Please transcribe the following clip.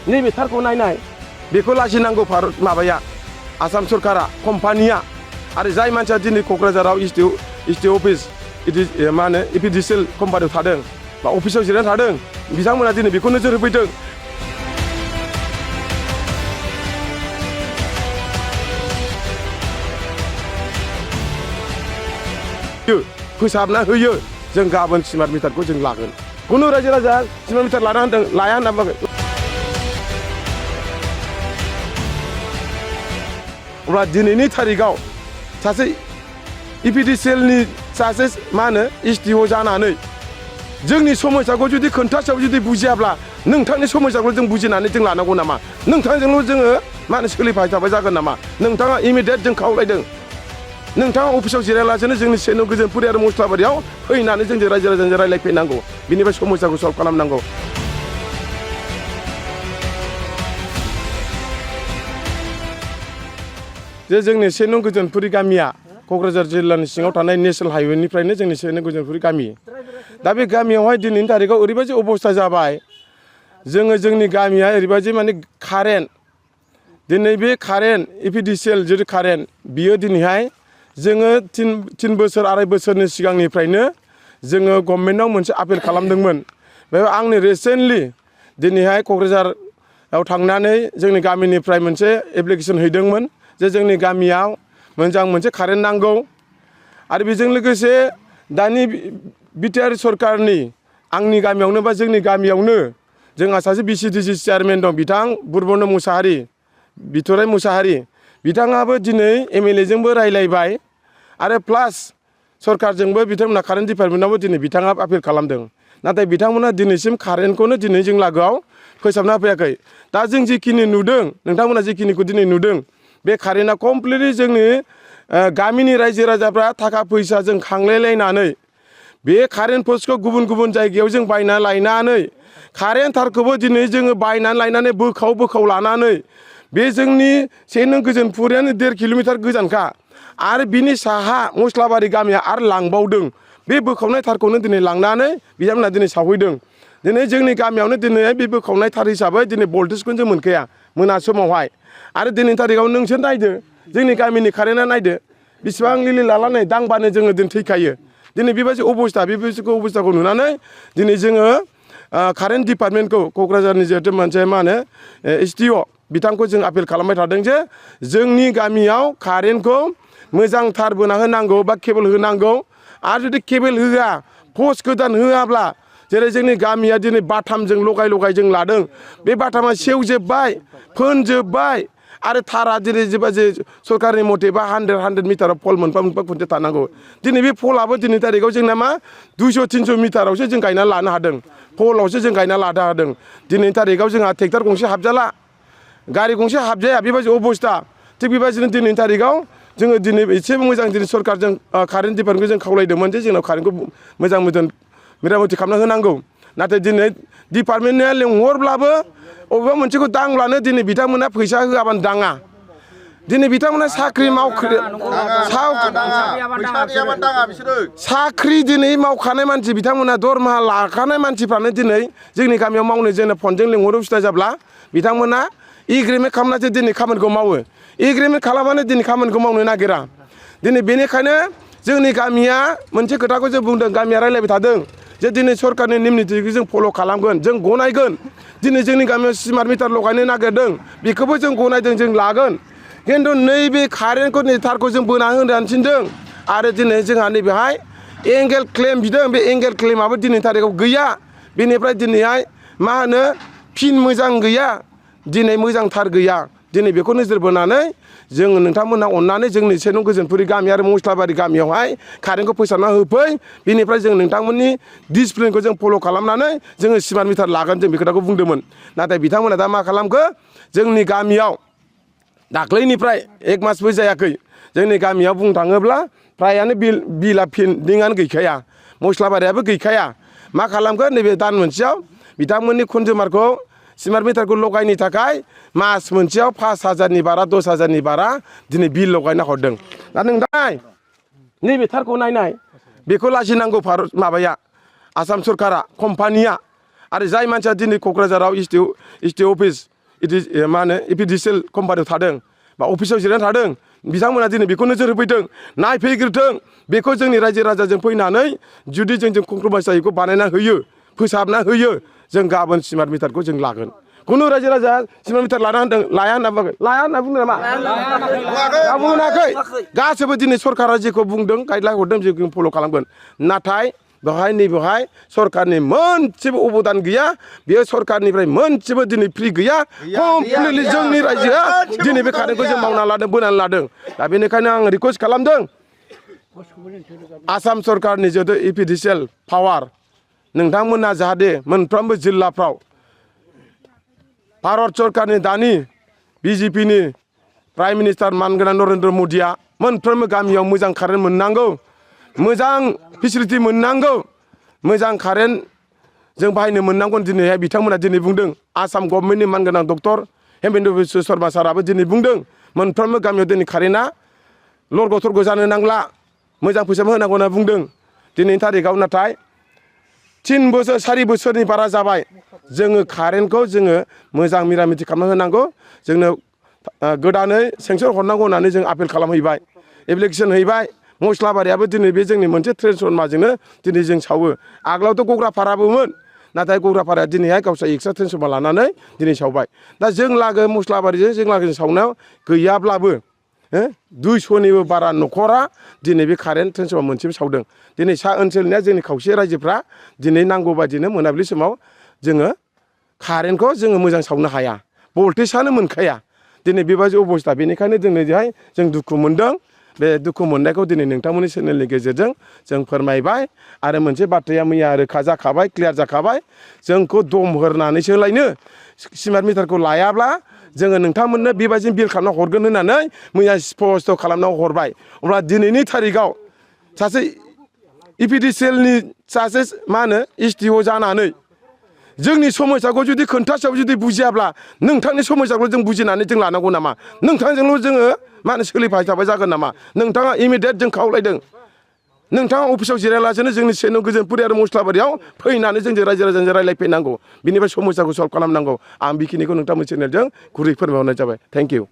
नैबे थारखौ नायनाय बेखौ लाजिनांगौ भारत माबाया आसाम सरकारा कम्पानिया आरो जाय मानसिया दिनै क'क्राझाराव एसडि अफिस मा होनो एपिडिसिएल कम्पानियाव थादों बा अफिसाव जिरायनानै थादों बिथांमोना दिनै बेखौ नोजोर होफैदों। फोसाबना होयो जों गाबोन स्मार्ट मिटारखौ जों लागोन। खुनु रायजो राजा स्मार्ट मिटार लाना होनदों लाया होनना बुङाखै। अब्ला दिनैनि थारिखआव सासे इपिडिसिएलनि सासे मा होनो एसडिअ जानानै जोंनि समस्याखौ जुदि खोन्थासेयाव जुदि बुजियाब्ला नोंथांनि समस्याखौ जों बुजिनानै जों लानांगौ नामा? नोंथांजोंल' जोङो मा होनो सोलिबाय थाबाय जागोन नामा? नोंथाङा इमिडियेट जों खावलायदों नोंथाङा अफिसाव जिरायालासेनो जोंनि सेनु गोजोनपुरि आरो मस्लाबारियाव फैनानै जोंजों रायजो राजाजों रायलायफैनांगौ बिनिफ्राय समस्याखौ सल्भ खालामनांगौ। जे जोंनि सेनु गोजोनपुरि गामिया क'क्राझार जिल्लानि सिङाव थानाय नेशनेल हाइवेनिफ्रायनो जोंनि सेनु गोजोनपुरि गामि दा बे गामियावहाय दिनैनि थारिखआव ओरैबायदि अबस्था जाबाय जोङो जोंनि गामिया ओरैबायदि माने कारेन्ट दिनै बे कारेन्ट एपिडिसिएल जितु कारेन्ट बियो दिनैहाय जोङो तिन बोसोर आराय बोसोरनि सिगांनिफ्रायनो जोङो गभर्नमेन्टआव मोनसे आपिल खालामदोंमोन। बेयाव आंनि रिसेन्टलि दिनैहाय क'क्राझाराव थांनानै जोंनि गामिनिफ्राय मोनसे एप्लिकेसन हैदोंमोन जे जोंनि गामियाव मोजां मोनसे कारेन्ट नांगौ आरो बेजों लोगोसे दानि बिटिआर सरकारनि आंनि गामियावनो बा जोंनि गामियावनो जोंहा सासे बिसिडिसि चेयारमेन दं बिथां बुर्बन मुसाहारि बिथराय मुसाहारि बिथाङाबो दिनै एमएलएजोंबो रायलायबाय आरो प्लास सरकारजोंबो बिथांमोना कारेन्ट डिपार्टमेन्टआवबो दिनै बिथाङा आपिल खालामदों नाथाय बिथांमोना दिनैसिम कारेन्टखौनो दिनै जों लागोआव फोसाबना फैयाखै। दा जों जिखिनि नुदों नोंथांमोना जिखिनिखौ दिनै नुदों बे कारेन्टआ कमप्लिटलि जोंनि गामिनि रायजो राजाफ्रा थाखा फैसा जों खांलायलायनानै बे कारेन्ट पस्टखौ गुबुन गुबुन जायगायाव जों बायना लायनानै कारेन्ट थारखौबो दिनै जोङो बायनानै लायनानै बोखाव लानानै बे जोंनि सेनु गोजोनपुरियानो 1.5 किल'मिटार गोजानखा आरो बिनि साहा मस्लाबारि गामिया आरो लांबावदों बे बोखावनाय थारखौनो दिनै लांनानै बिथांमोना दिनै सावहैदों। दिनै जोंनि गामियावनो दिनै बे बोखावनाय थार हिसाबै दिनै भल्टेजखौनो जों मोनखाया मोना समावहाय आरो दिनैनि थारिखआव नोंसोर नायदो जोंनि गामिनि कारेन्टआ नायदो बेसेबां लिलि लालानै दांबानो जोङो दिनै थैखायो। दिनै बेबायदि अबस्था बेबायदि अबस्थाखौ नुनानै दिनै जोङो कारेन्ट डिपार्टमेन्टखौ क'क्राझारनि जिहेतु मोनसे मा होनो एसडिअ बिथांखौ जों आपिल खालामबाय थादों जे जोंनि गामियाव कारेन्टखौ मोजां थार बोना होनांगौ बा केबोल होनांगौ आरो जुदि केबोल होआ पस्ट गोदान होआब्ला जेरै जोंनि गामिया दिनै बाथामजों लगाय जों लादों बे बाथामा सेवजोब्बाय फोनजोब्बाय आरो थारा दिनै जेबा जे सरकारनि मथे बा 100 मिटाराव पल मोनफा खुन्थिया थानांगौ दिनै बे पलाबो दिनै थारिखआव जोंना मा 200-300 मिटारावसो जों गायना लानो हादों पलावसो जों गायना लानो हादों। दिनैनि थारिखआव जोंहा ट्रेक्टर गंसे हाबजाला गारि गंसे हाबजाया बेबायदि अबस्था थिग बेबायदिनो दिनैनि थारिखआव जोङो दिनै एसे मोजां दिनै सरकारजों कारेन्ट डिपार्टमेन्टखौ जों खावलायदोंमोन जे जोंनाव कारेन्टखौ मोजां मेरामति खालामना होनांगौ नाथाय दिनै डिपार्टमेन्टआ लेंहरब्लाबो अबेबा मोनसेखौ दांब्लानो दिनै बिथांमोना फैसा होआबानो दाङा दिनै बिथांमोना साख्रि दिनै मावखानाय मानसि बिथांमोना दरमाहा लाखानाय मानसिफ्रानो दिनै जोंनि गामियाव मावनो जोंनो फनजों लेंहरो उसुबिदा जाब्ला बिथांमोना एग्रिमेन्ट खालामनासो दिनै खामानिखौ मावो एग्रिमेन्ट खालामनानै दिनै खामानिखौ मावनो नागिरा दिनै बेनिखायनो जोंनि गामिया मोनसे खोथाखौ जों बुंदों गामिया रायलायबाय थादों जे दिनै सरकारनि नेम निथिखौ जों फल' खालामगोन जों गनायगोन दिनै जोंनि गामियाव स्मार्ट मिटार लगायनो नागिरदों बेखौबो जों गनायदों जों लागोन खिन्थु नैबे कारेन्टखौ नै थारखौ जों बोना होनो थिनदों आरो दिनै जोंहा नैबेहाय एंगेल क्लेम बिदों बे एंगेल क्लेमाबो दिनै थारिखआव गैया बेनिफ्राय दिनैहाय मा होनो फिन मोजां गैया दिनै मोजां थार गैया दिनै बेखौ नोजोर बोनानै जों नोंथांमोना अननानै जोंनि सेनु गोजोनपुरि गामि आरो मस्लाबारि गामियावहाय कारेन्टखौ फोसाबना होफै बेनिफ्राय जों नोंथांमोननि डिसिप्लिनखौ जों फल' खालामनानै जोङो स्मार्ट मिटार लागोन जों बे खोथाखौ बुंदोंमन नाथाय बिथांमोना दा मा खालामखो जोंनि गामियाव दाख्लैनिफ्राय 1 मासबो जायाखै जोंनि गामियाव बुंनो थाङोब्ला फ्रायानो बिला पेन्डिंआनो गैखाया मस्लाबारियाबो गैखाया मा खालामखो नैबे दान मोनसेयाव बिथांमोननि कन्जुमारखौ स्मार्ट मिटारखौ लगायनो थाखाय मास मोनसेयाव 5,000नि बारा 10,000नि बारा दिनै बिल लगायना हरदों। दा नोंथां नैबे थारखौ नायनाय बेखौ लाजिनांगौ भारत माबाया आसाम सरकारा कम्पानिया आरो जाय मानसिया दिनै क'क्राझाराव एसडि अफिस मा होनो एपिडिसिएल कम्पानियाव थादों बा अफिसाव जिरायनानै थादों बिथांमोना दिनै बेखौ नोजोर होफैदों नायफैग्रोथों बेखौ जोंनि रायजो राजाजों फैनानै जुदि जोंजों कमप्रमाइस जायैखौ बानायना होयो फोसाबना होयो जों गाबोन स्मार्ट मिटारखौ जों लागोन खुनु रायजो राजा स्मार्ट मिटार लाया होनना बुंदों नामा बुङाखै गासैबो दिनै सरकारा जेखौ बुंदों गाइडलाइन हरदों जों फल' खालामगोन नाथाय बेवहाय सरकारनि मोनसेबो अबदान गैया बेयो सरकारनिफ्राय मोनसेबो दिनै फ्रि गैया कमप्लिटलि जोंनि रायजोआ दिनै बे कारेन्टखौ जों मावना लादों बोनानै लादों दा बेनिखायनो आं रिक्वेस्ट खालामदों आसाम सरकारनि जिहेतु एपिडिसिएल पावार नोंथांमोना जाहाथे मोनफ्रोमबो जिल्लाफ्राव भारत सरकारनि दानि बिजेपिनि प्राइम मिनिस्टार मानगोनां नरेन्द्र मदिया मोनफ्रोमबो गामियाव मोजां कारेन्ट मोननांगौ मोजां फेसिलिटि मोननांगौ मोजां कारेन्ट जों बाहायनो मोननांगौ दिनैहाय बिथांमोना दिनै बुंदों आसाम गभर्नमेन्टनि मानगोनां डक्टर हेमेन्त बिश्व शर्मा साराबो दिनै बुंदों मोनफ्रोमबो गामियाव दिनै कारेन्टआ लरग' थरग' जानो नांला मोजां फैसाबो होनांगौ होनना बुंदों दिनैनि थारिखआव नाथाय 3 बोसोर 4 बोसोरनि बारा जाबाय जोङो कारेन्टखौ जोङो मोजां मिरामिथि खालामना होनांगौ जोंनो गोदानै सेंसन हरनांगौ होननानै जों आपिल खालामहैबाय एप्लिकेसन हैबाय मस्लाबारियाबो दिनै बे जोंनि मोनसे ट्रेन्सफर्मारजोंनो दिनै जों सावो आगोलावथ' गग्रापाराबोमोन नाथाय गग्रापाराया दिनैहाय गावस्रा एक्सट्रा ट्रेन्सफर्मार लानानै दिनै सावबाय दा जों लागो मस्लाबारिजों जों लागो सावनायाव गैयाब्लाबो 200निबो बारा न'खरा दिनै बे कारेन्ट ट्रेन्सफर्मार मोनसेबो सावदों दिनै सा ओनसोलनिया जोंनि खावसे रायजोफ्रा दिनै नांगौ बादिनो मोनाबिलि समाव जोङो कारेन्टखौ जोङो मोजां सावनो हाया भल्टेजआनो मोनखाया दिनै बेबायदि अबस्था बेनिखायनो दिनैहाय जों दुखु मोनदों बे दुखु मोननायखौ दिनै नोंथांमोननि चेनेलनि गेजेरजों जों फोरमायबाय आरो मोनसे बाथ्राया मैया रोखा जाखाबाय क्लियार जाखाबाय जोंखौ दम होनानैसो लायनो स्मार्ट मिटारखौ लायाब्ला जोङो नोंथांमोननो बेबायदिनो बिल खालामना हरगोन होननानै मैया स्पष्ट खालामना हरबाय अब्ला दिनैनि थारिखआव सासे इपिडिसिएलनि सासे मा होनो एसटिअ जानानै जोंनि समस्याखौ जुदि खोन्थासेयाव जुदि बुजियाब्ला नोंथांनि समस्याखौ जों बुजिनानै जों लानांगौ नामा नोंथांजोंल' जोङो मा होनो सोलिबाय थाबाय जागोन नामा नोंथाङा इमिडियेट जों खावलायदों नोंथाङा अफिसाव जिरायालासेनो जोंनि सेन' गोजोनपुरि आरो मस्लाबारियाव फैनानै जोंजों रायजो राजाजों रायलायफैनांगौ बिनिफ्राय समस्याखौ सल्भ खालामनांगौ आं बेखिनिखौ नोंथांमोन चेनेलजों गुरै फोरमायहरनाय जाबाय थेंक इउ